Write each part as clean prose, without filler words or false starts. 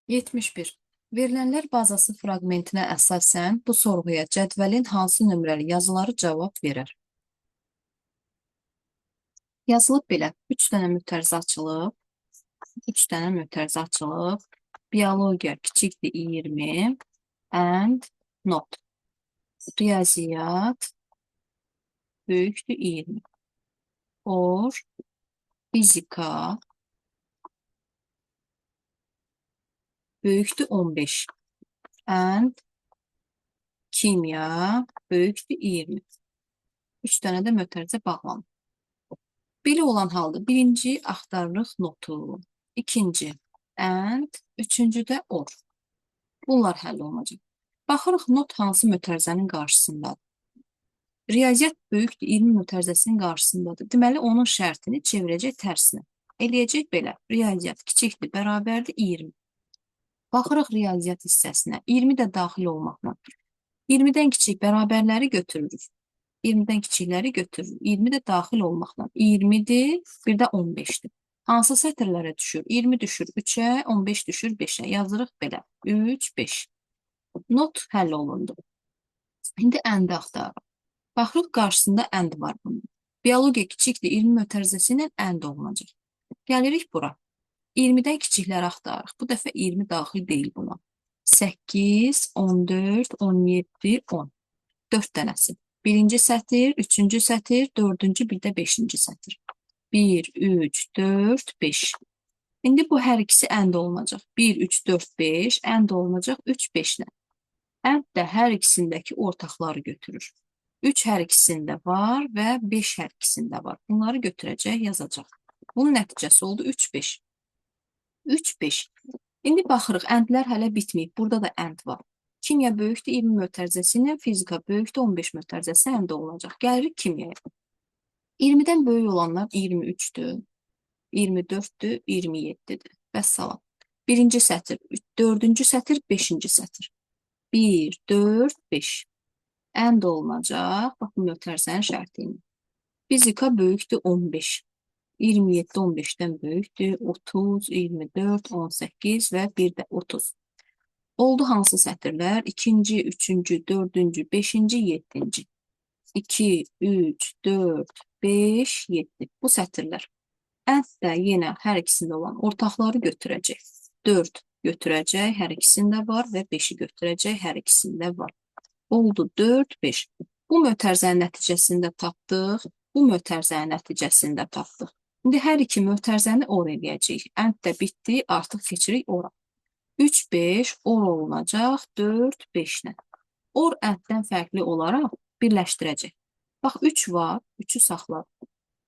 71. Verilənlər bazası fraqmentinə əsasən bu sorğuya cədvəlin hansı nömrəli yazıları cavab verər? Yazılıb belə. 3 dənə mötərizə açılıb. 3 dənə mötərizə açılıb. Biologiya kiçikdir 20 and not. Riyaziyyat böyükdür 20. Or fizika böyükdür 15. And kimya böyükdür 20. 3 dənə də mötərizə bağlanır. Belə olan halda birinci axtarırıq notu, ikinci and, üçüncü də or. Bunlar həll olunacaq. Baxırıq not hansı mötərizənin qarşısındadır. Riyaziyyat böyükdür 20 mötərizəsinin qarşısındadır. Deməli, onun şərtini çevirəcək tərsinə. Eləyəcək belə. Riyaziyyat kiçikdir, bərabərdir 20. Baxırıq riyaziyyat hissəsinə. 20 də daxil olmaqla. 20-dən kiçik bərabərləri götürürük. 20-dən kiçikləri götürürük. 20 də daxil olmaqla. 20-dir, bir də 15-dir. Hansı sətirlərə düşür? 20 düşür 3-ə, 15 düşür 5-ə. Yazırıq belə. 3, 5. Not həll olundu. İndi and axtarırıq. Baxırıq qarşısında and var bunun. Biologiya kiçikdir 20 mötərizəsi ilə and olunacaq. Gəlirik bura. 20-dən kiçikləri axtarırıq. Bu dəfə 20 daxil deyil buna. 8, 14, 17, 10. 4 dənəsi. Birinci sətir, üçüncü sətir, dördüncü, bir də beşinci sətir. 1, 3, 4, 5. İndi bu hər ikisi and olunacaq. 1, 3, 4, 5 and olunacaq 3, 5 ilə. And də hər ikisindəki ortaqları götürür. 3 hər ikisində var və 5 hər ikisində var. Bunları götürəcək, yazacaq. Bunun nəticəsi oldu 3, 5. 3, 5. İndi baxırıq, əndlər hələ bitməyib. Burada da ənd var. Kimya böyükdür 20 mötərizəsi ilə, fizika böyükdür 15 mötərizəsi ənd olunacaq. Gəlirik kimyaya. 20-dən böyük olanlar 23-dür, 24-dür, 27-dir. Vəssalam. Birinci sətir, dördüncü sətir, beşinci sətir. 1, 4, 5. Ənd olunacaq. Bax, bu mötərizənin şərti ilə. Fizika böyükdür 15. 27 15-dən böyükdür. 30, 24, 18 və bir də 30. Oldu hansı sətirlər? İkinci, üçüncü, dördüncü, beşinci, yeddinci. 2, 3, 4, 5, 7. Bu sətirlər. And də yenə hər ikisində olan ortaqları götürəcək. 4 götürəcək, hər ikisində var və 5-i götürəcək, hər ikisində var. Oldu 4, 5. Bu mötərizənin nəticəsində tapdıq. Bu mötərizənin nəticəsində tapdıq. İndi hər iki mötərizəni or eləyəcəyik. And də bitdi, artıq keçirik ora. 3, 5 or olunacaq 4, 5 ilə. Or anddən fərqli olaraq birləşdirəcək. Bax, 3 var, 3-ü saxladı.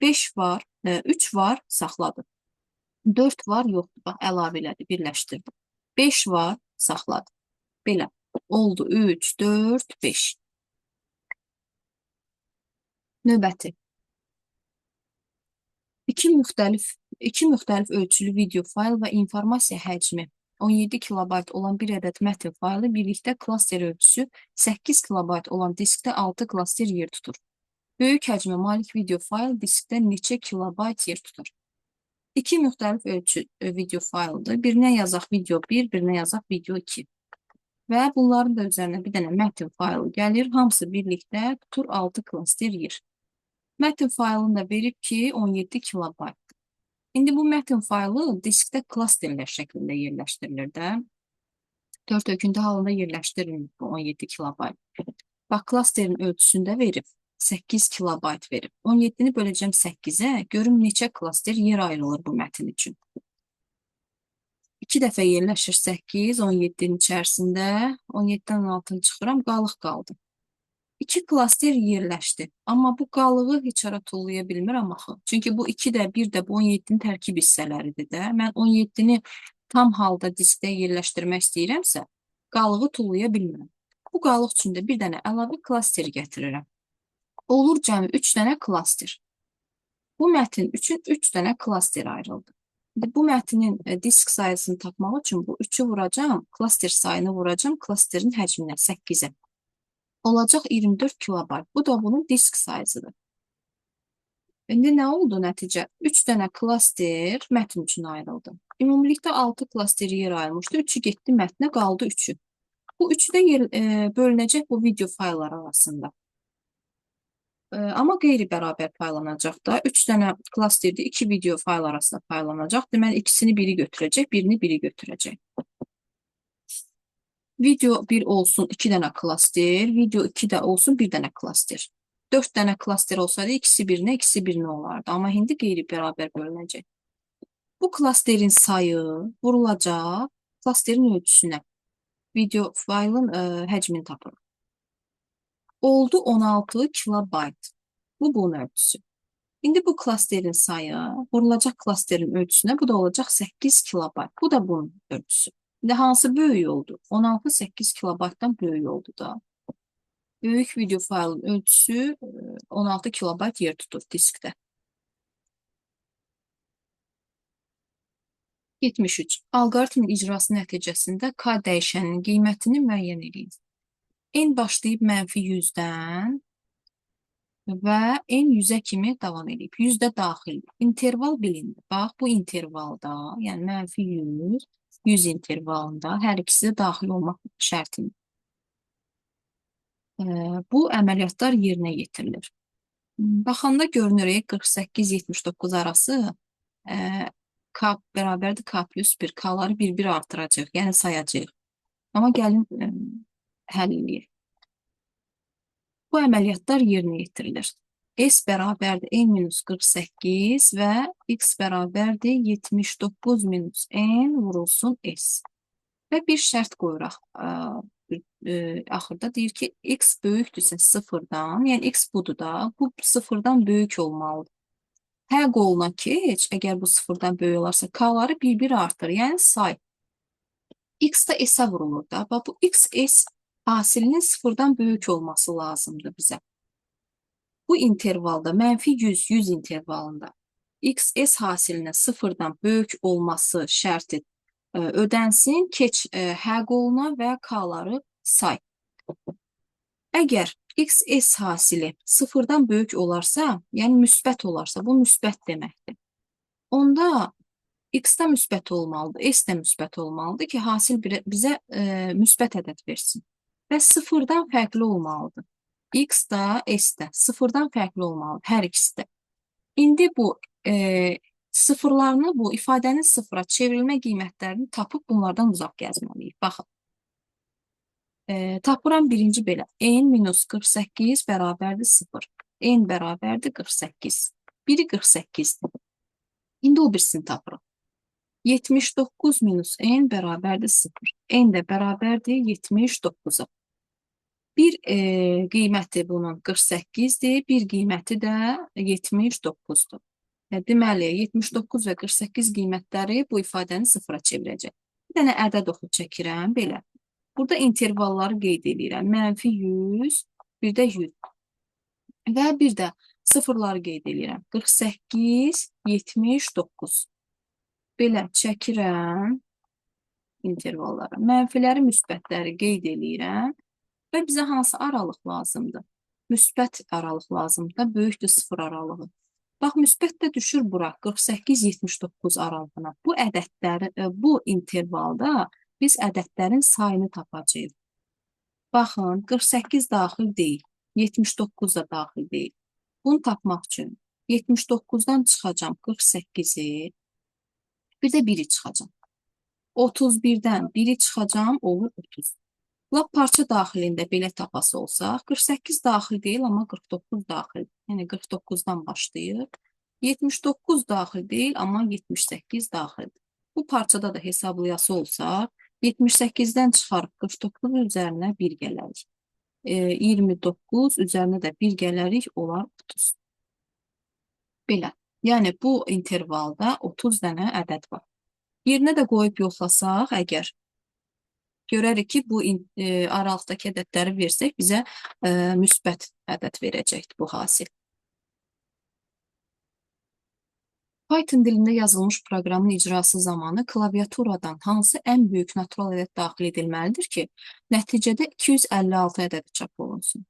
5 var, 3 var, saxladı. 4 var, yoxdur. Bax, əlavə elədi, birləşdirdi. 5 var, saxladı. Belə. Oldu 3, 4, 5. Növbəti. İki müxtəlif ölçülü video fayl və informasiya həcmi 17 kilobayt olan bir ədəd mətn faylı birlikdə klaster ölçüsü 8 kilobayt olan diskdə 6 klaster yer tutur. Böyük həcmə malik video fayl diskdə neçə kilobayt yer tutur? İki müxtəlif ölçü video fayldır. Birinə yazaq video 1, birinə yazaq video 2. Və bunların da üzərinə bir dənə mətn faylı gəlir. Hamısı birlikdə tutur 6 klaster yer. Mətn faylını da verib ki, 17 kilobaytdır. İndi bu mətn faylı diskdə klasterlər şəklində yerləşdirilir də. 4 töküntü halında yerləşdirilmir bu 17 kilobayt. Bax, klasterin ölçüsünü də verib. 8 kilobayt verib. 17-ni böləcəm 8-ə, görüm neçə klaster yer ayrılır bu mətn üçün. 2 dəfə yerləşir 8, 17-nin içərisində. 17-dən 16-nı çıxıram, qalıq qaldı. 2 klaster yerləşdi. Amma bu qalığı heç hara tullaya bilmirəm axı. Çünki bu 2 də 1 də bu 17-nin tərkib hissələridir də. Mən 17-ni tam halda diskdə yerləşdirmək istəyirəmsə, qalığı tullaya bilmirəm. Bu qalıq üçün də bir dənə əlavə klaster gətirirəm. Olur cəmi 3 dənə klaster. Bu mətn üçün 3 dənə klaster ayrıldı. İndi bu mətnin disk sayısını tapmaq üçün bu 3-ü vuracağam, klaster sayını vuracağam klasterin həcminə 8-ə. Olacaq 24 kilobayt. Bu da bunun disk sayısıdır. İndi nə oldu nəticə? 3 dənə klaster mətn üçün ayrıldı. Ümumilikdə 6 klaster yer ayırmışdı. 3-ü getdi mətnə, qaldı 3-ü. Bu üçü də bölünəcək bu video fayllar arasında. Amma qeyri-bərabər paylanacaq da. 3 dənə klasterdə 2 video fayl arasında paylanacaq. Deməli, ikisini biri götürəcək, birini biri götürəcək. Video 1 olsun 2 dənə klaster, video 2 də olsun 1 dənə klaster. 4 dənə klaster olsaydı ikisi birinə, ikisi birinə olardı. Amma indi qeyri-bərabər bölünəcək. Bu klasterin sayı vurulacaq klasterin ölçüsünə. Video faylın həcmini tapırıq. Oldu 16 kilobayt. Bu bunun ölçüsü. İndi bu klasterin sayı vurulacaq klasterin ölçüsünə, bu da olacaq 8 kilobayt. Bu da bunun ölçüsü. İndi hansı böyük oldu? 16 8 kilobaytdan böyük oldu da. Böyük video faylın ölçüsü 16 kilobayt yer tutur diskdə. 73. Alqoritmin icrası nəticəsində K dəyişəninin qiymətini müəyyən eləyin. N başlayıb mənfi 100-dən və N 100-ə kimi davam edib. 100 də daxildir. İnterval bilindi. Bax, bu intervalda, yəni mənfi 100, 100 intervalında hər ikisi də daxil olmaq şərti ilə. Bu əməliyyatlar yerinə yetirilir. Baxanda görünür 48-79 arası K bərabərdir K plus 1. K-ları bir-bir artıracaq, yəni sayacaq. Amma gəlin həll eləyək. Bu əməliyyatlar yerinə yetirilir. S bərabərdir N minus 48 və X bərabərdir 79 minus N vurulsun S. Və bir şərt qoyuraq. Axırda deyir ki, X böyükdürsə sıfırdan, yəni X budur da, bu sıfırdan böyük olmalıdır. Hə qoluna keç, əgər bu sıfırdan böyük olarsa, K-ları bir-bir artır, yəni say. X də S-ə vurulur da. Bax, bu X, S hasilinin sıfırdan böyük olması lazımdır bizə. Bu intervalda, mənfi 100, 100 intervalında X, S hasilinə sıfırdan böyük olması şərti ödənsin, keç hə qoluna və K-ları say. Əgər X, S hasili sıfırdan böyük olarsa, yəni müsbət olarsa, bu müsbət deməkdir. Onda X də müsbət olmalıdır, S də müsbət olmalıdır ki, hasil bizə müsbət ədəd versin. Və sıfırdan fərqli olmalıdır. X da, S də sıfırdan fərqli olmalıdır, hər ikisi də. İndi bu sıfırlarını, bu ifadənin sıfıra çevrilmə qiymətlərini tapıb bunlardan uzaq gəzməliyik. Baxın. Tapıram birinci belə. N minus 48 bərabərdir 0. N bərabərdir 48. Biri 48-dir. İndi o birisini tapırıq. 79 minus N bərabərdir 0. N də bərabərdir 79-a. Bir qiyməti bunun 48-dir, bir qiyməti də 79-dur. Deməli, 79 və 48 qiymətləri bu ifadəni sıfıra çevirəcək. Bir dənə ədəd oxu çəkirəm, belə. Burada intervalları qeyd edirəm. Mənfi 100, bir də 100. Və bir də sıfırları qeyd edirəm. 48, 79. Belə çəkirəm intervallara. Mənfiləri, müsbətləri qeyd edirəm. Və bizə hansı aralıq lazımdır? Müsbət aralıq lazımdır da, böyükdür sıfır aralığı. Bax, müsbət də düşür bura, 48-79 aralığına. Bu ədədləri, bu intervalda biz ədədlərin sayını tapacağıq. Baxın, 48 daxil deyil, 79 da daxil deyil. Bunu tapmaq üçün 79-dan çıxacam 48-i, bir də 1-i çıxacam. 31-dən 1-i çıxacam, olur 30. Lap parça daxilində belə tapası olsaq, 48 daxil deyil, amma 49 daxil. Yəni 49-dan başlayır. 79 daxil deyil, amma 78 daxildir. Bu parçada da hesablayası olsaq, 78-dən çıxarıb 49 üzərinə 1 gələrik. 29 üzərinə də 1 gələrik, olar 30. Belə. Yəni bu intervalda 30 dənə ədəd var. Yerinə də qoyub yoxlasaq əgər, görərik ki, bu aralıqdakı ədədləri versək, bizə müsbət ədəd verəcəkdir bu hasil. Python dilində yazılmış proqramın icrası zamanı klaviaturadan hansı ən böyük natural ədəd daxil edilməlidir ki, nəticədə 256 ədədi çap olunsun?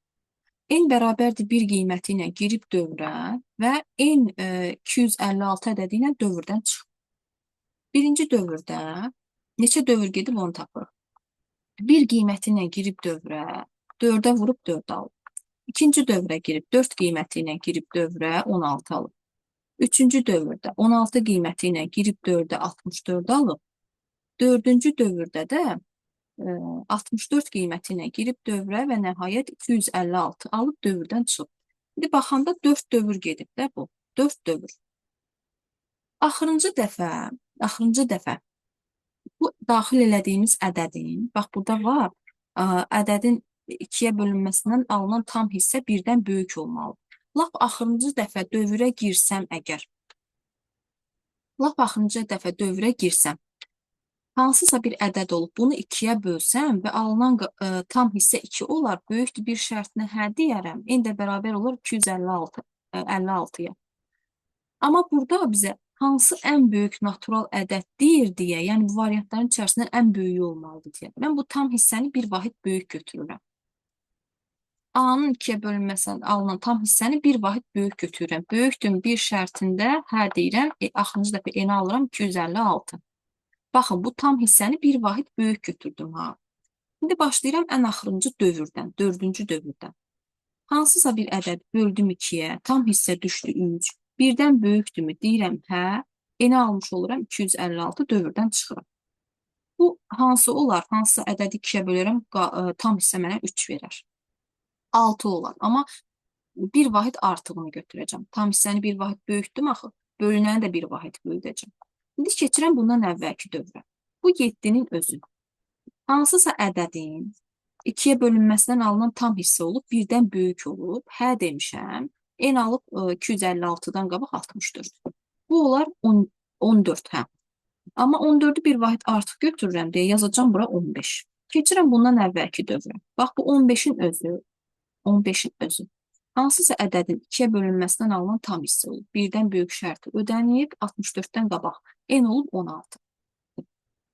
N bərabərdir 1 qiyməti ilə girib dövrə və N 256 ədədi ilə dövrdən çıxır. Birinci dövrdə neçə dövr gedib onu tapırıq. 1 qiyməti ilə girib dövrə, 4-ə vurub 4 alıb. İkinci dövrə girib 4 qiyməti ilə girib dövrə 16 alıb. Üçüncü dövrdə 16 qiyməti ilə girib 4-ə 64 alıb. Dördüncü dövrdə də 64 qiyməti ilə girib dövrə və nəhayət 256 alıb dövrdən çıxıb. İndi baxanda 4 dövr gedib də bu. 4 dövr. Axırıncı dəfə bu daxil elədiyimiz ədədin, bax burada var, ədədin 2-yə bölünməsindən alınan tam hissə 1-dən böyük olmalıdır. Lap axırıncı dəfə dövrə girsəm əgər, lap axırıncı dəfə dövrə girsəm, hansısa bir ədəd olub, bunu 2-yə bölsəm və alınan tam hissə 2 olar, böyükdür bir şərtinə hə deyərəm, n də bərabər olar 256-ya. Amma burada bizə hansı ən böyük natural ədəd deyir deyə, yəni bu variantların içərisindən ən böyüyü olmalıdır deyə. Mən bu tam hissəni bir vahid böyük götürürəm. A-nın 2-yə bölünməsindən alınan tam hissəni bir vahid böyük götürürəm. Böyükdür bir şərtində hə deyirəm, axırıncı dəfə n alıram 256. Baxın, bu tam hissəni bir vahid böyük götürdüm ha. İndi başlayıram ən axırıncı dövrdən, dördüncü dövrdən. Hansısa bir ədəd böldüm 2-yə, tam hissə düşdü 3. Birdən böyükdürmü? Deyirəm, hə. N almış oluram 256 dövrdən çıxıram. Bu hansı olar? Hansı ədədi 2-yə bölərəm, tam hissə mənə 3 verər. 6 olar. Amma bir vahid artığını götürəcəm. Tam hissəni bir vahid böyütdüm axı. Bölünəni də bir vahid böyüdəcəm. İndi keçirəm bundan əvvəlki dövrə. Bu 7-nin özü. Hansısa ədədin 2-yə bölünməsindən alınan tam hissə olub, birdən böyük olub. Hə demişəm. N alıb 256-dan qabaq 64. Bu olar 14, hə. Amma 14-ü bir vahid artıq götürürəm deyə yazacağam bura 15. Keçirəm bundan əvvəlki dövrə. Bax, bu 15-in özü, 15-in özü. Hansısa ədədin 2-yə bölünməsindən alınan tam hissə olub. Birdən böyük şərti ödənib, 64-dən qabaq. N olub 16.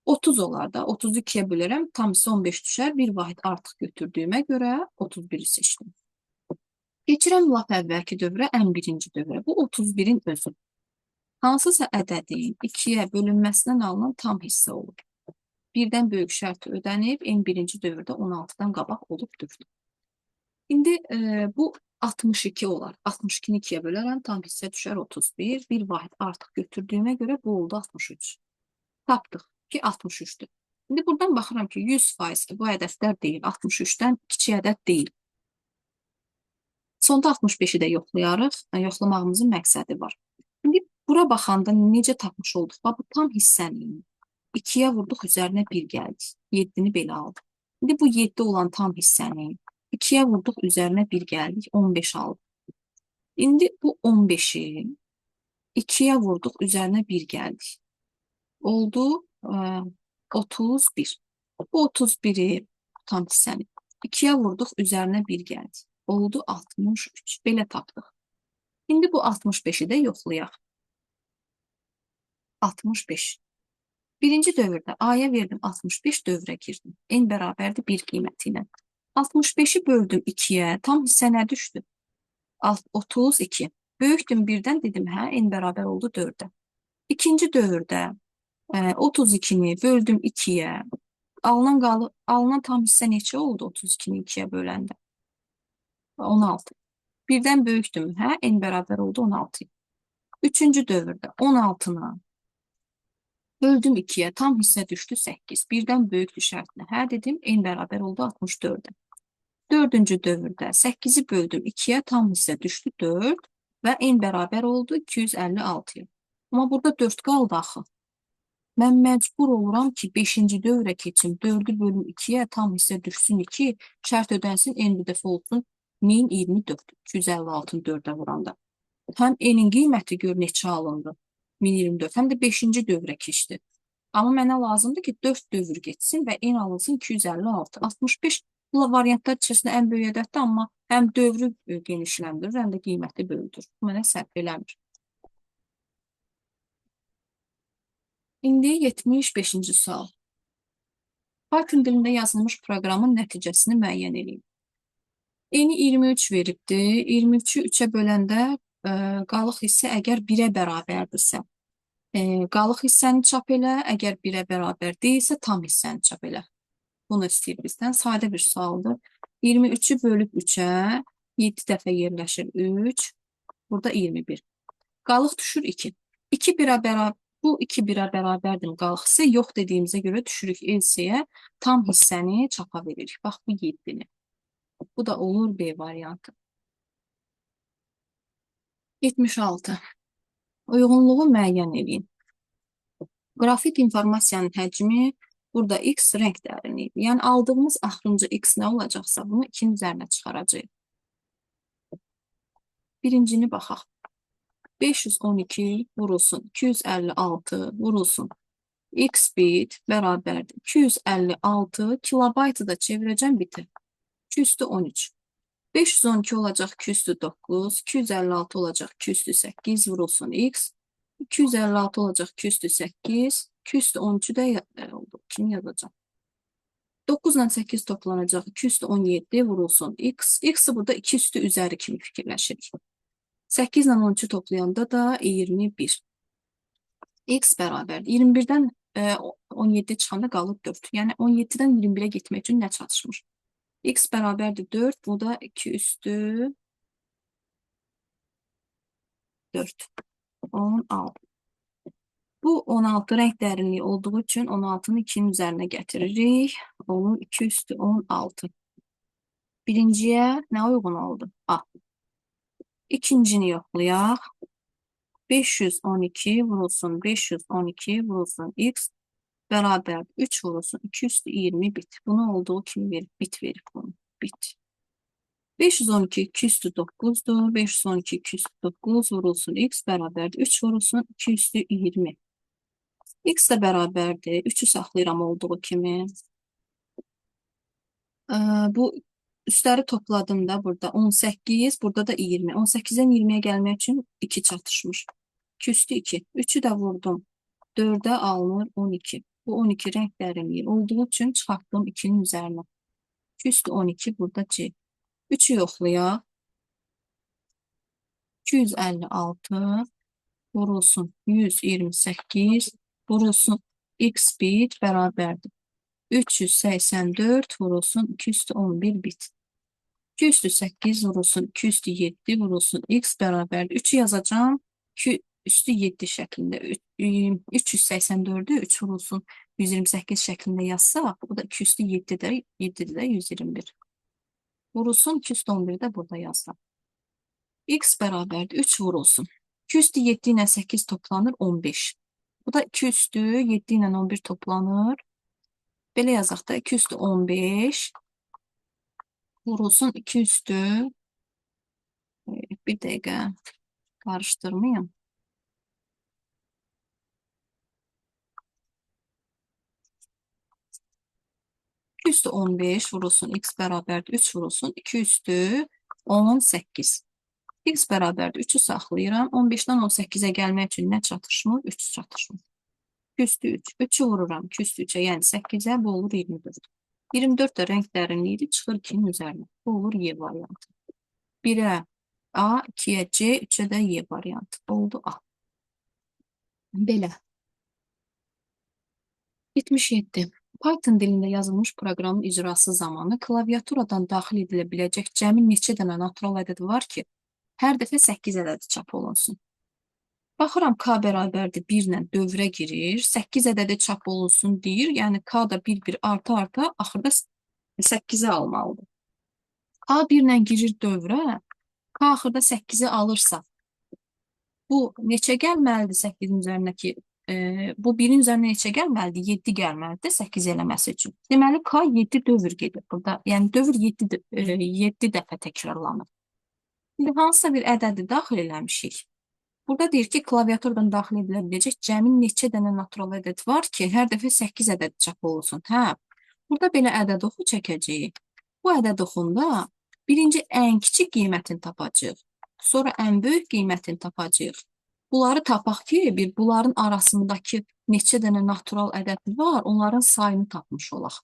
30 olar da, 30-u 2-yə bölərəm, tam hissə 15 düşər. Bir vahid artıq götürdüyümə görə 31-i seçdim. Keçirəm lap əvvəlki dövrə, ən birinci dövrə. Bu 31-in özü. Hansısa ədədin 2-yə bölünməsindən alınan tam hissə olub. Birdən böyük şərti ödənib, N birinci dövrdə 16-dan qabaq olub 4. İndi bu 62 olar. 62-ni 2-yə bölərəm, tam hissə düşər 31. Bir vahid artıq götürdüyümə görə bu oldu 63. Tapdıq ki, 63-dür. İndi buradan baxıram ki, 100% bu ədədlər deyil. 63-dən kiçik ədəd deyil. Sonda 65-i də yoxlayarıq. Yoxlamağımızın məqsədi var. İndi bura baxanda necə tapmış olduq? Bax, bu tam hissəni 2-yə vurduq, üzərinə 1 gəldi. 7-ni belə aldıq. İndi bu 7 olan tam hissəni 2-yə vurduq, üzərinə 1 gəldik, 15 aldıq. İndi bu 15-i 2-yə vurduq, üzərinə 1 gəldik. Oldu 31. Bu 31-i tam hissəni 2-yə vurduq, üzərinə 1 gəldi. Oldu 63. Belə tapdıq. İndi bu 65-i də yoxlayaq. 65. Birinci dövrdə A-ya verdim 65, dövrə girdim. N bərabərdir 1 qiyməti ilə. 65-i böldüm 2-yə, tam hissə nə düşdü? 32. Böyükdüm 1-dən dedim, hə, N bərabər oldu 4-ə. İkinci dövrdə 32-ni böldüm 2-yə. Alınan tam hissə neçə oldu 32-ni 2-yə böləndə? 16. Birdən böyükdüm, hə, N bərabər oldu 16. Üçüncü dövrdə 16-nı böldüm 2-yə, tam hissə düşdü 8. Birdən böyükdür şərtinə, hə dedim, N bərabər oldu 64-ə. Dördüncü dövrdə 8-i böldüm 2-yə, tam hissə düşdü 4 və N bərabər oldu 256-ya. Amma burada 4 qaldı axı. Mən məcbur oluram ki, 5-ci dövrə keçim, 4-ü bölüm 2-yə, tam hissə düşsün 2, şərt ödənsin, N bir dəfə olsun 1024, 256-nı 4-ə vuranda. Həm N-in qiyməti gör neçə alındı, 1024, həm də 5-ci dövrə keçdi. Amma mənə lazımdır ki, 4 dövr getsin və N alınsın 256. 65 bu variantlar içərisində ən böyük ədəddir, amma həm dövrü genişləndirir, həm də qiyməti böyüdür. Bu mənə sərf eləmir. İndi 75-ci sual. Python dilində yazılmış proqramın nəticəsini müəyyən eləyin. Eni 23 veribdi. 23-ü 3-ə böləndə qalıq hissə əgər 1-ə bərabərdirsə, Qalıq hissəni çap elə. Əgər 1-ə bərabər deyilsə, tam hissəni çap elə. Bunu istəyir bizdən. Sadə bir sualdır. 23-ü bölüb 3-ə 7 dəfə yerləşir 3. Burada 21. Qalıq düşür 2. 2 1-ə bərabər. Bu 2 1-ə bərabərdir qalıq hissə. Yox dediyimizə görə düşürük LC-yə. Tam hissəni çapa veririk. Bax, bu 7-ni. Bu da olur B variantı. 76. Uyğunluğu müəyyən eləyin. Qrafik informasiyanın həcmi burada X rəng dərinliyi. Yəni, aldığımız axırıncı X nə olacaqsa, bunu 2-nin üzərinə çıxaracağıq. Birincini baxaq. 512 vurulsun, 256 vurulsun. X bit bərabərdir. 256 kilobaytı da çevirəcəm bitə. 2 üstü 13. 512 olacaq 2 üstü 9, 256 olacaq 2 üstü 8 vurulsun X. 256 olacaq 2 üstü 8, 2 üstü 13-ü də oldu. Kimi yazacağım? 9 ilə 8 toplanacaq 2 üstü 17 vurulsun X. X-i burada 2 üstü üzəri kimi fikirləşirik. 8 ilə 13-ü toplayanda da 21. X bərabərdir. 21-dən 17 çıxanda qalır 4. Yəni 17-dən 21-ə getmək üçün nə çatışmır? X bərabərdir 4. Bu da 2 üstü 4. 16. Bu 16 rəng dərinliyi olduğu üçün 16-nı 2-nin üzərinə gətiririk. Olur 2 üstü 16. Birinciyə nə uyğun oldu? A. İkincini yoxlayaq. 512 vurulsun 512 vurulsun X bərabər 3 vurulsun 2 üstü 20 bit. Bunu olduğu kimi verib, bit verib bunu. Bit. 512 2 üstü 9'dur. 512 2 üstü 9 vurulsun X bərabərdir. 3 vurulsun 2 üstü 20. X də bərabərdir. 3-ü saxlayıram olduğu kimi. Bu üstləri topladım da burada 18, burada da 20. 18-dən 20-yə gəlmək üçün 2 çatışmır. 2 üstü 2. 3-ü də vurdum. 4-ə alınır 12. Bu 12 rəng dərinliyi olduğu üçün çıxartdım 2-nin üzərinə. 2 üstü 12 burada C. 3-ü yoxlayaq. 256 vurulsun 128 vurulsun X bit bərabərdir. 384 vurulsun 2 üstü 11 bit. 2 üstü 8 vurulsun 2 üstü 7 vurulsun X bərabərdir. 3-ü yazacağım. 2 üstü 7 şəklində. 384-ü 3 vurulsun 128 şəklində yazsaq, bu da 2 üstü 7-dir. 7-dir də 121. Vurulsun 2 üstü 11-i də burada yazsam. X bərabərdir. 3 vurulsun. 2 üstü 7 ilə 8 toplanır 15. Bu da 2 üstü 7 ilə 11 toplanır. Belə yazaq da 2 üstü 15 vurulsun 2 üstü bir dəqiqə qarışdırmayım. 2 üstü 15 vurulsun x bərabərdir 3 vurulsun 2 üstü 18. X bərabərdir 3-ü saxlayıram. 15-dən 18-ə gəlmək üçün nə çatışmır? 3 çatışmır. 2 üstü 3. 3-ü vururam. 2 üstü 3-ə, yəni 8-ə, bu olur 24. 24 də rəng dərinliyidir, çıxır 2-nin üzərinə. Bu olur Y variantı. 1-ə A, 2-yə C, 3-ə də Y variantı. Oldu A. Belə. 77. Python dilində yazılmış proqramın icrası zamanı klaviaturadan daxil edilə biləcək cəmi neçə dənə natural ədəd var ki, hər dəfə 8 ədədi çap olunsun. Baxıram K bərabərdir 1 ilə dövrə girir. 8 ədədi çap olunsun deyir. Yəni K da 1-1 arta-arta axırda 8-i almalıdır. K 1 ilə girir dövrə. K axırda 8-i alırsa, bu neçə gəlməlidir 8-in üzərindəki? Bu 1-in üzərinə neçə gəlməlidir? 7 gəlməlidir 8 eləməsi üçün. Deməli, K 7 dövr gedir burada. Yəni, dövr 7 dəfə təkrarlanır. İndi hansısa bir ədədi daxil eləmişik. Burada deyir ki, klaviaturdan daxil edilə biləcək cəmi neçə dənə natural ədəd var ki, hər dəfə 8 ədəd çap olunsun. Hə, burada belə ədəd oxu çəkəcəyik. Bu ədəd oxunda birinci ən kiçik qiymətini tapacağıq. Sonra ən böyük qiymətini tapacağıq. Bunları tapaq ki, bir bunların arasındakı neçə dənə natural ədəd var, onların sayını tapmış olaq.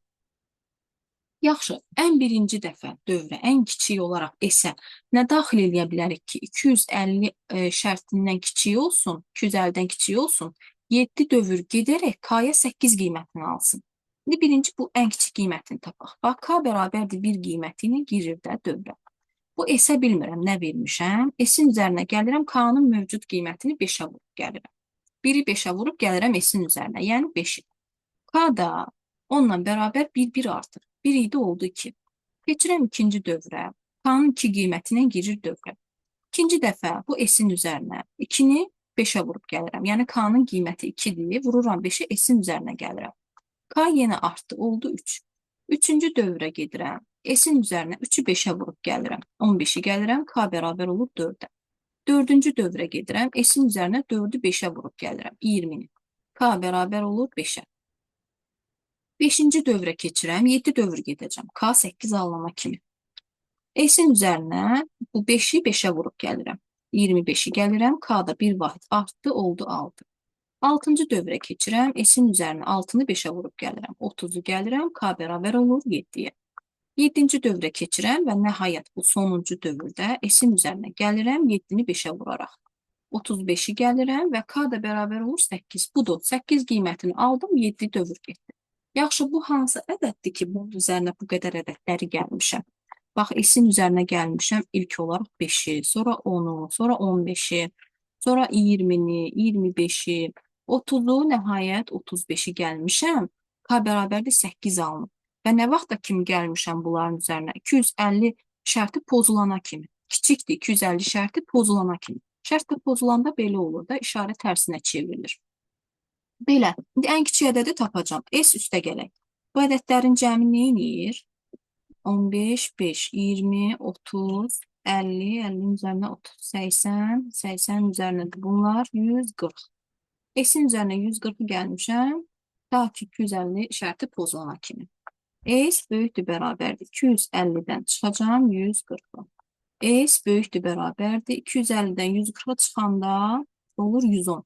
Yaxşı, ən birinci dəfə dövrə ən kiçik olaraq S-ə nə daxil eləyə bilərik ki, 250 şərtindən kiçik olsun, 250-dən kiçik olsun, 7 dövr gedərək K-ya 8 qiymətini alsın. İndi birinci bu ən kiçik qiymətini tapaq. Bax, K bərabərdir 1 qiymətini girir də dövrə. Bu S-ə bilmirəm nə vermişəm. S-in üzərinə gəlirəm, K-nın mövcud qiymətini 5-ə vurub gəlirəm. 1-i 5-ə vurub gəlirəm S-in üzərinə, yəni 5-i. K da onunla bərabər 1-1 artır. 1 idi, oldu 2. Keçirəm ikinci dövrə. K-nın 2 qiymətinə girir dövrə. İkinci dəfə bu S-in üzərinə 2-ni 5-ə vurub gəlirəm. Yəni K-nın qiyməti 2-dir. Vururam 5-i, S-in üzərinə gəlirəm. K yenə artdı, oldu 3. Üçüncü dövrə gedirəm. S-in üzərinə 3-ü 5-ə vurub gəlirəm. 15-i gəlirəm, K bərabər olur 4-ə. Dördüncü dövrə gedirəm. S-in üzərinə 4-ü 5-ə vurub gəlirəm. 20-ni. K bərabər olur 5-ə. Beşinci dövrə keçirəm. 7 dövr gedəcəm. K 8 alınana kimi. S-in üzərinə bu 5-i 5-ə vurub gəlirəm. 25-i gəlirəm. K-da bir vahid artdı, oldu 6. Altıncı dövrə keçirəm. S-in üzərinə 6-nı 5-ə vurub gəlirəm. 30-u gəlirəm. K bərabər olur 7-yə. Yeddinci dövrə keçirəm və nəhayət bu sonuncu dövrdə S-in üzərinə gəlirəm 7-ni 5-ə vuraraq. 35-i gəlirəm və K da bərabər olur 8. Budur. 8 qiymətini aldım, 7 dövr getdi. Yaxşı, bu hansı ədəddir ki, bunun üzərinə bu qədər ədədləri gəlmişəm? Bax, S-in üzərinə gəlmişəm ilk olaraq 5-i, sonra 10-u, sonra 15-i, sonra 20-ni, 25-i, 30-u, nəhayət 35-i gəlmişəm. K bərabərdir 8 alınıb. Və nə vaxta kimi gəlmişəm bunların üzərinə? 250 şərti pozulana kimi. Kiçikdir 250 şərti pozulana kimi. Şərt də pozulanda belə olur da, işarə tərsinə çevrilir. Belə, indi ən kiçik ədədi tapacağam. S üstə gələk. Bu ədədlərin cəmi nə eləyir? 15, 5, 20, 30, 50, 50-nin üzərinə 30, 80, 80 üzərinədir bunlar 140. S-in üzərinə 140-ı gəlmişəm. Ta ki 250 şərti pozulana kimi. S böyükdür bərabərdir 250-dən çıxacağam 140-a. S böyükdür bərabərdir 250-dən 140-a çıxanda olur 110.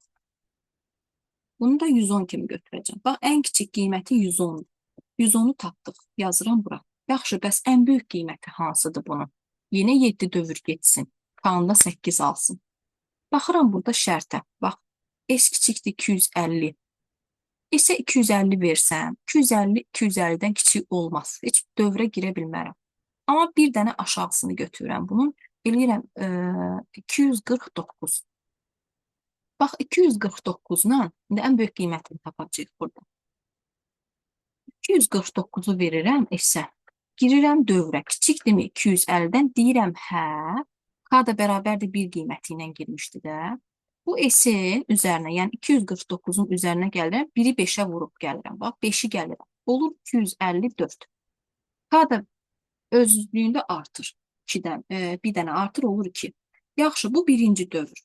Bunu da 110 kimi götürəcəm. Bax, ən kiçik qiyməti 110-dur. 110-u tapdıq. Yazıram bura. Yaxşı, bəs ən böyük qiyməti hansıdır bunun? Yenə 7 dövr getsin. K-nda 8 alsın. Baxıram burada şərtə. Bax, S kiçikdir 250. S-ə 250 versəm, 250 250-dən kiçik olmaz. Heç dövrə girə bilmərəm. Amma bir dənə aşağısını götürürəm bunun. Eləyirəm 249. Bax, 249-la indi ən böyük qiymətini tapacağıq burada. 249-u verirəm S-ə. Girirəm dövrə. Kiçikdirmi 250-dən? Deyirəm hə. K da bərabərdir 1 qiyməti ilə girmişdi də. Bu S-in üzərinə, yəni 249-un üzərinə gəlirəm. 1-i 5-ə vurub gəlirəm. Bax, 5-i gəlirəm. Olur 254. K da özlüyündə artır. 2-dən, bir dənə artır, olur 2. Yaxşı, bu birinci dövr.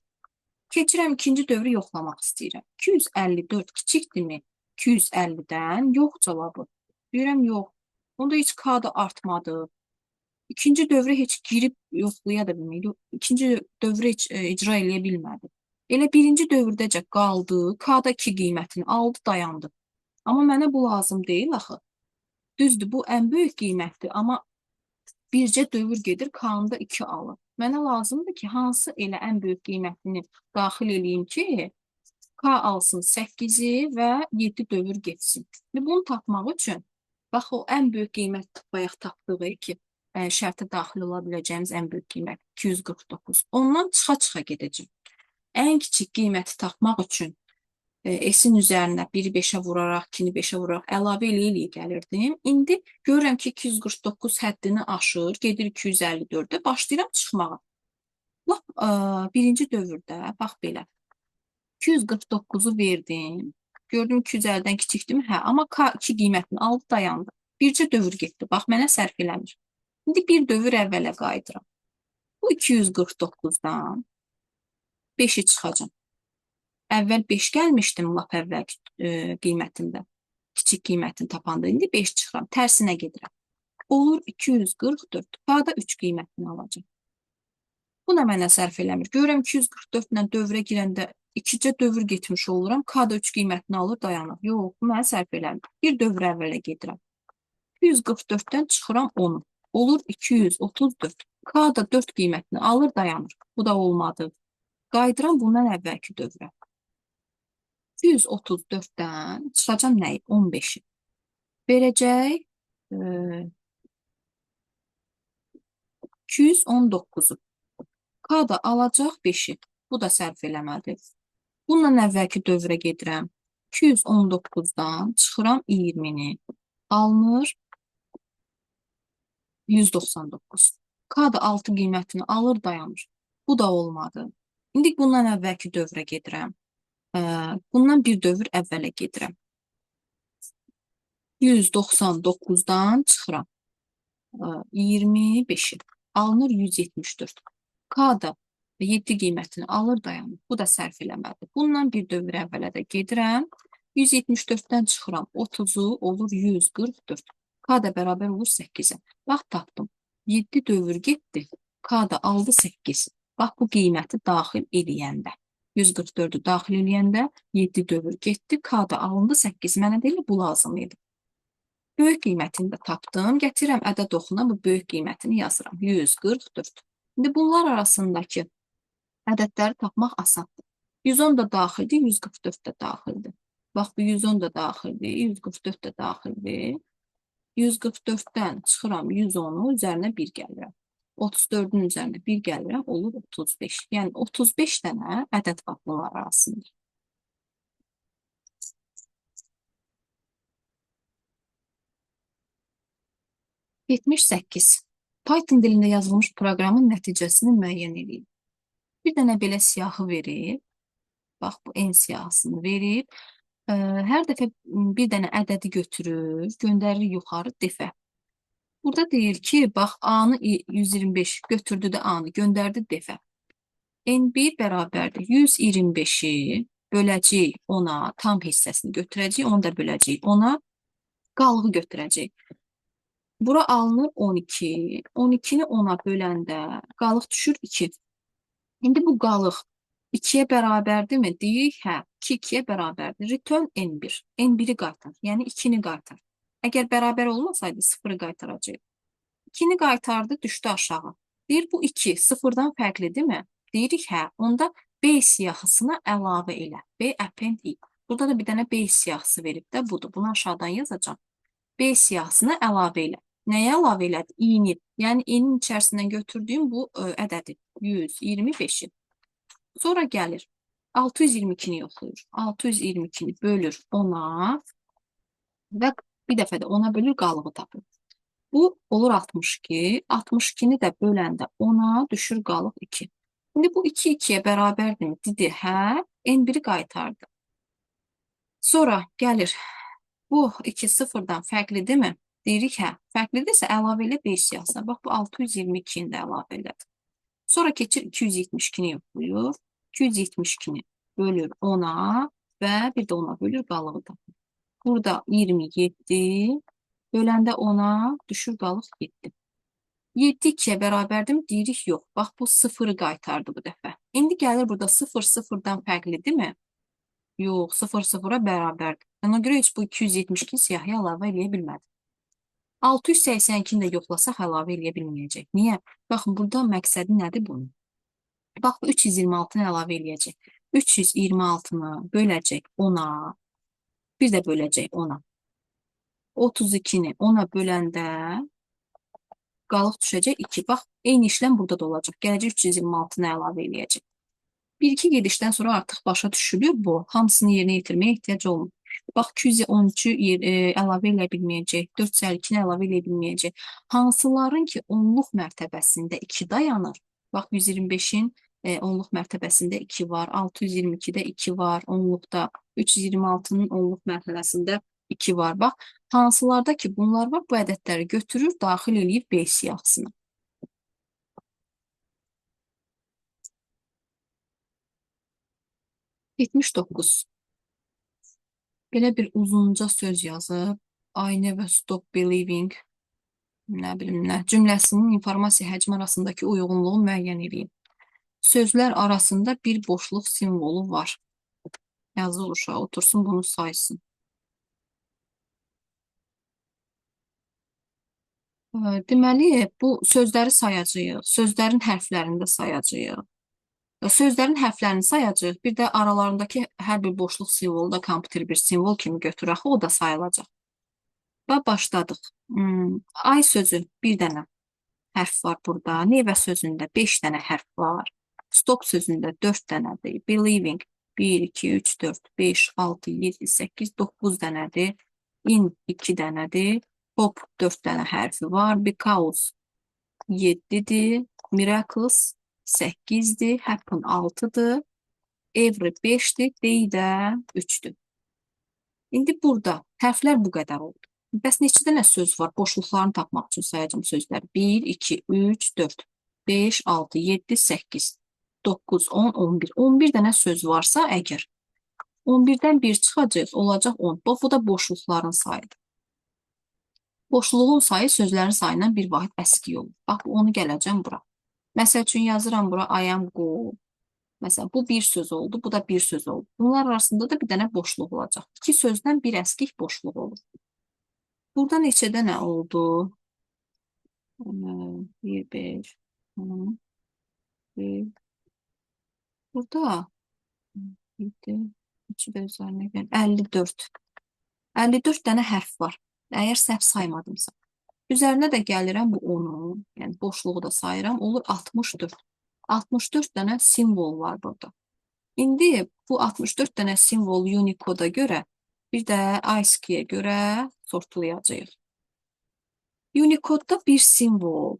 Keçirəm ikinci dövrü yoxlamaq istəyirəm. 254 kiçikdirmi 250-dən? Yox cavabı. Deyirəm, yox. Onda heç K da artmadı. İkinci dövrə heç girib yoxlaya da bilmədi. İkinci dövrü heç icra eləyə bilmədi. Elə birinci dövrdəcə qaldı. K da 2 qiymətini aldı, dayandı. Amma mənə bu lazım deyil axı. Düzdür, bu ən böyük qiymətdir, amma bircə dövr gedir, K-nın da 2 alır. Mənə lazımdır ki, hansı elə ən böyük qiymətini daxil eləyim ki, K alsın 8-i və 7 dövr getsin. İndi bunu tapmaq üçün, bax o ən böyük qiymət bayaq tapdığı ki, şərtə daxil ola biləcəyimiz ən böyük qiymət 249. Ondan çıxa-çıxa gedəcəm. Ən kiçik qiyməti tapmaq üçün S-in üzərinə 1-i 5-ə vuraraq, 2-ni 5-ə vuraraq əlavə eləyə-eləyə gəlirdim. İndi görürəm ki, 249 həddini aşır, gedir 254-ə, başlayıram çıxmağa. Lap birinci dövrdə, bax belə, 249-u verdim. Gördüm 250-dən kiçikdirmi? Hə, amma K2 qiymətini aldı, dayandı. Bircə dövr getdi. Bax, mənə sərf eləmir. İndi bir dövr əvvələ qayıdıram. Bu 249-dan 5-i çıxacam. Əvvəl 5 gəlmişdim lap əvvəlki qiymətində. Kiçik qiymətini tapanda indi 5 çıxıram. Tərsinə gedirəm. Olur 244. K-da 3 qiymətini alacam. Bu da mənə sərf eləmir. Görürəm 244 ilə dövrə girəndə ikicə dövr getmiş oluram. K-da 3 qiymətini alır, dayanır. Yox, bu mənə sərf eləmir. Bir dövr əvvələ gedirəm. 244-dən çıxıram 10-u. Olur 234. K-da 4 qiymətini alır, dayanır. Bu da olmadı. Qayıdıram bundan əvvəlki dövrə. 234-dən çıxacam nəyi? 15-i. Verəcək 219-u. K da alacaq 5-i. Bu da sərf eləmədi. Bundan əvvəlki dövrə gedirəm. 219-dan çıxıram 20-ni. Alınır 199. K da 6 qiymətini alır, dayanır. Bu da olmadı. İndi bundan əvvəlki dövrə gedirəm. Bundan bir dövr əvvələ gedirəm. 199-dan çıxıram. 25-i. Alınır 174. K da 7 qiymətini alır, dayanır. Bu da sərf eləmədi. Bundan bir dövr əvvələ də gedirəm. 174-dən çıxıram. 30-u olur 144. K da bərabər olur 8-ə. Bax, tapdım. 7 dövr getdi. K da aldı 8. Bax, bu qiyməti daxil eləyəndə. 144-ü daxil eləyəndə 7 dövr getdi. K da alındı 8. Mənə də elə bu lazım idi. Böyük qiymətini də tapdım. Gətirirəm ədəd oxuna, bu böyük qiymətini yazıram. 144. İndi bunlar arasındakı ədədləri tapmaq asandır. 110 da daxildir, 144 də daxildir. Bax, bu 110 da daxildir, 144 də daxildir. 144-dən çıxıram 110-u, üzərinə 1 gəlirəm. 34-ün üzərinə 1 gəlirəm, olur 35. Yəni 35 dənə ədəd var bunlar arasında. 78. Python dilində yazılmış proqramın nəticəsini müəyyən eləyin. Bir dənə belə siyahı verib. Bax, bu n siyahısını verib. Hər dəfə bir dənə ədədi götürür, göndərir yuxarı defə. Burada deyir ki, bax, A-nı 125 götürdü də A-nı göndərdi defə. N1 bərabərdir 125-i böləcəyik ona, tam hissəsini götürəcəyik, onu da böləcəyik ona, qalığı götürəcəyik. Bura alınır 12. 12-ni 10-a böləndə qalıq düşür 2. İndi bu qalıq 2-yə bərabərdirmi? Deyirik, hə, 2 2-yə bərabərdir. Return N1. N1-i qaytar, yəni 2-ni qaytar. Əgər bərabər olmasaydı 0-ı qaytaracaq. 2-ni qaytardı, düşdü aşağı. Deyir, bu 2 0-dan fərqlidirmi? Deyirik, hə, onda B siyahısına əlavə elə. B append i. Burada da bir dənə B siyahısı verib də budur. Bunu aşağıdan yazacağam. B siyahısına əlavə elə. Nəyə əlavə elədi? İ-ni. Yəni, i-nin içərisindən götürdüyüm bu ədədi. 125-i. Sonra gəlir. 622-ni yoxlayır. 622-ni bölür 10-a və bir dəfə də 10-a bölür, qalığı tapır. Bu olur 62. 62-ni də böləndə 10-a düşür qalıq 2. İndi bu 2 2-yə bərabərdirmi? Dedi, hə, N1-i qaytardı. Sonra gəlir. Bu 2 sıfırdan fərqlidirmi? Deyirik, hə. Fərqlidirsə əlavə elə 5 siyahısına. Bax, bu 622-ni də əlavə elədi. Sonra keçir 272-ni yoxlayır. 272-ni bölür 10-a və bir də 10-a bölür, qalığı tapır. Burada 27, böləndə 10-a düşür qalıq 7. 7 2-yə bərabərdirmi? Deyirik, yox. Bax, bu 0-ı qaytardı bu dəfə. İndi gəlir burada 0 0-dan fərqlidirmi? Yox, 0 0-a bərabərdir. Ona görə heç bu 272 siyahıya əlavə eləyə bilmədi. 682-ni də yoxlasaq əlavə eləyə bilməyəcək. Niyə? Baxın, burada məqsədi nədir bunun? Bax, bu 326-nı əlavə eləyəcək. 326-nı böləcək 10-a, bir də böləcək 10-a. 32-ni 10-a böləndə qalıq düşəcək 2. Bax, eyni işləm burada da olacaq. Gələcək 326-nı əlavə eləyəcək. 1-2 gedişdən sonra artıq başa düşülür bu. Hamısını yerinə yetirməyə ehtiyac olmur. Bax, 213-ü əlavə eləyə bilməyəcək, 452-ni əlavə eləyə bilməyəcək. Hansıların ki, onluq mərtəbəsində 2 dayanır. Bax, 125-in onluq mərtəbəsində 2 var, 622-də 2 var, onluqda 326-nın onluq mərtəbəsində 2 var. Bax, hansılarda ki, bunlar var, bu ədədləri götürür, daxil eləyir B siyahısına. 79. Belə bir uzunca söz yazıb. I never stop believing. Nə bilim nə. Cümləsinin informasiya həcmi arasındakı uyğunluğu müəyyən eləyin. Sözlər arasında bir boşluq simvolu var. Yazıq uşaq otursun bunu saysın. Deməli, bu sözləri sayacağıq. Sözlərin hərflərini də sayacağıq. Sözlərin hərflərini sayacağıq. Bir də aralarındakı hər bir boşluq simvolu da kompüter bir simvol kimi götürür. Axı, o da sayılacaq. Və başladıq. Ay sözü bir dənə hərf var burada. Nevə sözündə 5 dənə hərf var. Stop sözündə 4 dənədir. Believing 1, 2, 3, 4, 5, 6, 7, 8, 9 dənədir. In 2 dənədir. Pop 4 dənə hərfi var. Because 7-dir. Miracles 8-dir. Happen 6-dır. Every 5-dir. Day də 3-dür. İndi burada hərflər bu qədər oldu. Bəs neçə dənə söz var? Boşluqlarını tapmaq üçün sayacağım sözləri. 1, 2, 3, 4, 5, 6, 7, 8, 9, 10, 11. 11 dənə söz varsa əgər 11-dən 1 çıxacaq, olacaq 10. Bax, bu da boşluqların sayıdır. Boşluğun sayı sözlərin sayından bir vahid əski olur. Bax, onu gələcəm bura. Məsəl üçün yazıram bura I am go. Məsələn, bu bir söz oldu, bu da bir söz oldu. Bunlar arasında da bir dənə boşluq olacaq. İki sözdən bir əskik boşluq olur. Burada neçə dənə oldu? 1, 5, 10, 1. Burada 7, 3 də üzərinə gəl. 54. 54 dənə hərf var. Əgər səhv saymadımsa. Üzərinə də gəlirəm bu 10-u, yəni boşluğu da sayıram, olur 64. 64 dənə simvol var burada. İndi bu 64 dənə simvol Unicode-a görə, bir də ASCII-yə görə sortlayacağıq. Unicode-da bir simvol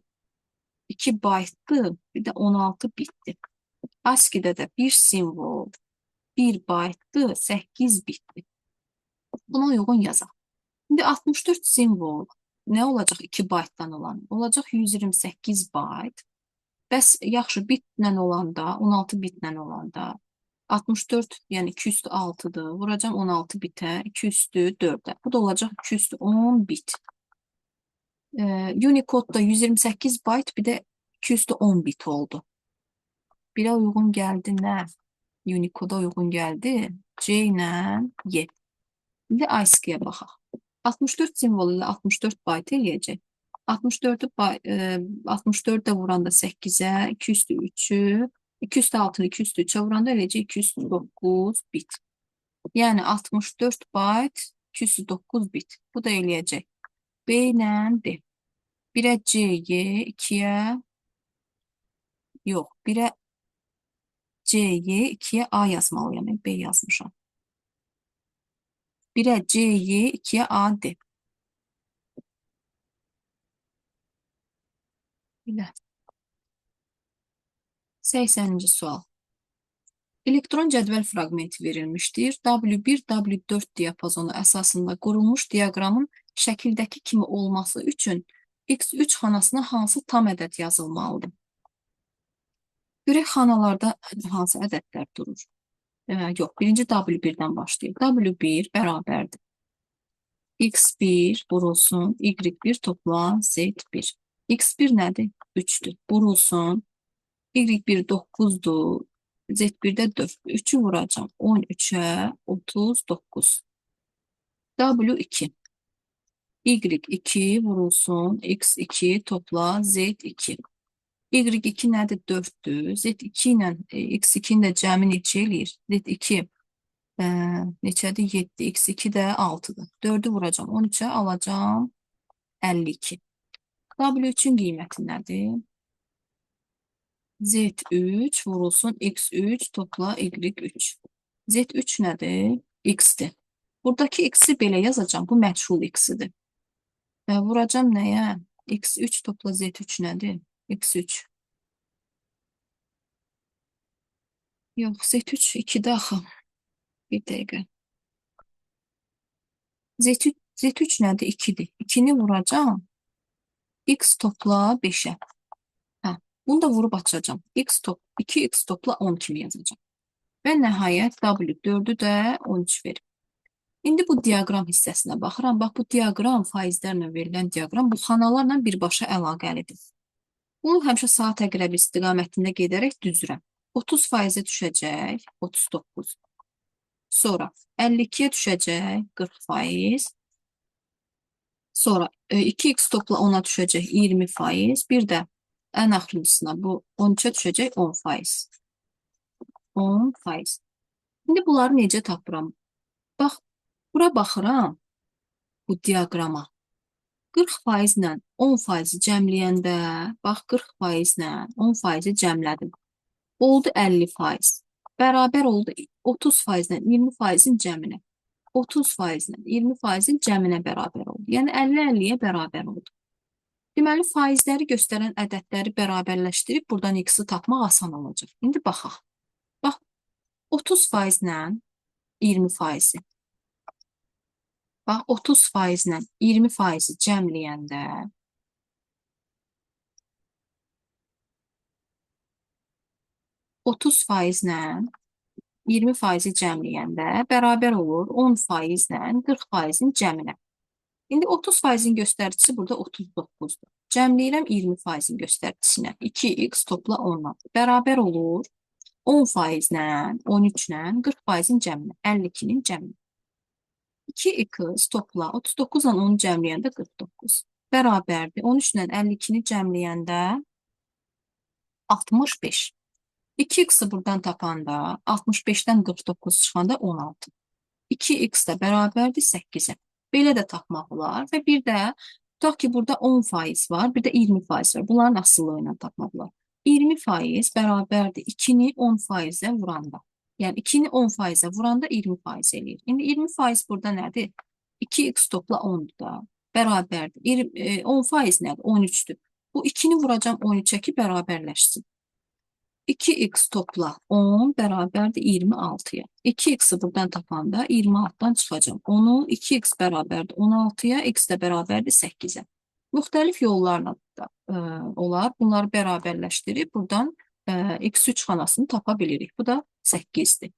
2 baytdır, bir də 16 bitdir. ASCII-də də bir simvol 1 baytdır, 8 bitdir. Buna uyğun yazaq. İndi 64 simvol nə olacaq 2 baytdan olan? Olacaq 128 bayt. Bəs yaxşı bitlə olanda, 16 bitlə olanda 64, yəni 2 üstü 6-dır. Vuracam 16 bitə, 2 üstü 4-ə. Bu da olacaq 2 üstü 10 bit. Unicode-da 128 bayt, bir də 2 üstü 10 bit oldu. Birə uyğun gəldi nə? Unicode-a uyğun gəldi. C ilə Y. İndi ASCII-yə baxaq. 64 simvol ilə 64 bayt eləyəcək. 64-ü 64-də vuranda 8-ə, 2 üstü 3-ü, 2 üstü 6-nı 2 üstü 3-ə vuranda eləyəcək 209 bit. Yəni 64 bayt, 209 bit. Bu da eləyəcək. B ilə D. 1-ə C, Y, 2-yə yox, 1-ə C, Y, 2-yə A yazmalıyam. Yəni B yazmışam. 1-ə C, Y, 2-yə A, D. Belə. 80-ci sual. Elektron cədvəl fraqmenti verilmişdir. W1, W4 diapazonu əsasında qurulmuş diaqramın şəkildəki kimi olması üçün X3 xanasına hansı tam ədəd yazılmalıdır? Görək xanalarda hansı ədədlər durur. Yox, birinci W1-dən başlayır. W1 bərabərdir. X1 vurulsun, Y1 topla Z1. X1 nədir? 3-dür. Vurulsun. Y1 9-dur. Z1-də 4. 3-ü vuracam. 13-ə 39. W2. Y2 vurulsun. X2 topla Z2. Y2 nədir? 4-dür. Z2 ilə X2-nin də cəmi neçə eləyir? Z2 neçədir? 7. X2 də 6-dır. 4-ü vuracam. 13-ə alacam 52. W3-ün qiyməti nədir? Z3 vurulsun X3 topla Y3. Z3 nədir? X-dir. Buradakı X-i belə yazacağam. Bu məchul X-idir. Vuracam nəyə? X3 topla Z3 nədir? X3. Yox, Z3 2-də axı. Bir dəqiqə. Z3 nədir? 2-dir. 2-ni vuracam. X topla 5-ə. Hə, bunu da vurub açacağam. 2x topla 10 kimi yazacağam. Və nəhayət W4-ü də 13 verib. İndi bu diaqram hissəsinə baxıram. Bax, bu diaqram, faizlərlə verilən diaqram bu xanalarla birbaşa əlaqəlidir. Bunu həmişə saat əqrəbi istiqamətində gedərək düzürəm. 30%-ə düşəcək 39. Sonra 52-yə düşəcək 40%. Sonra 2x topla 10-a düşəcək 20%. Bir də ən axırıncısına bu 13-ə düşəcək 10%. 10%. İndi bunları necə tapıram? Bax, bura baxıram bu diaqrama. 40% ilə 10%-i cəmləyəndə, bax 40% ilə 10%-i cəmlədim. Oldu 50%. Bərabər oldu 30% ilə 20%-in cəminə. 30% ilə 20%-in cəminə bərabər oldu. Yəni 50-50-yə bərabər oldu. Deməli, faizləri göstərən ədədləri bərabərləşdirib buradan x-i tapmaq asan olacaq. İndi baxaq. Bax, 30% ilə 20%-i. Bax, 30% ilə 20%-i cəmləyəndə 30% ilə 20%-i cəmləyəndə bərabər olur 10% ilə 40%-in cəminə. İndi 30%-in göstəricisi burada 39-dur. Cəmləyirəm 20%-in göstəricinə. 2x topla 10-la. Bərabər olur 10% ilə 13 ilə 40%-in cəminə. 52-nin cəminə. 2x topla 39 ilə 10-u cəmləyəndə 49. Bərabərdir. 13 ilə 52-ni cəmləyəndə 65. 2x-i buradan tapanda 65-dən 49 çıxanda 16. 2x də bərabərdir 8-ə. Belə də tapmaq olar və bir də tutaq ki, burada 10% var, bir də 20% var. Bunların asılılığı ilə tapmaq olar. 20% bərabərdir 2-ni 10%-ə vuranda. Yəni 2-ni 10%-ə vuranda 20% eləyir. İndi 20% burada nədir? 2x topla 10-dur da. Bərabərdir. 10% nədir? 13-dür. Bu 2-ni vuracam 13-ə ki, bərabərləşsin. 2x topla 10 bərabərdir 26-ya. 2x-i buradan tapanda 26-dan çıxacam. 10-u 2x bərabərdir 16-ya, x də bərabərdir 8-ə. Müxtəlif yollarla da olar. Bunları bərabərləşdirib buradan x3 xanasını tapa bilirik. Bu da 8-dir.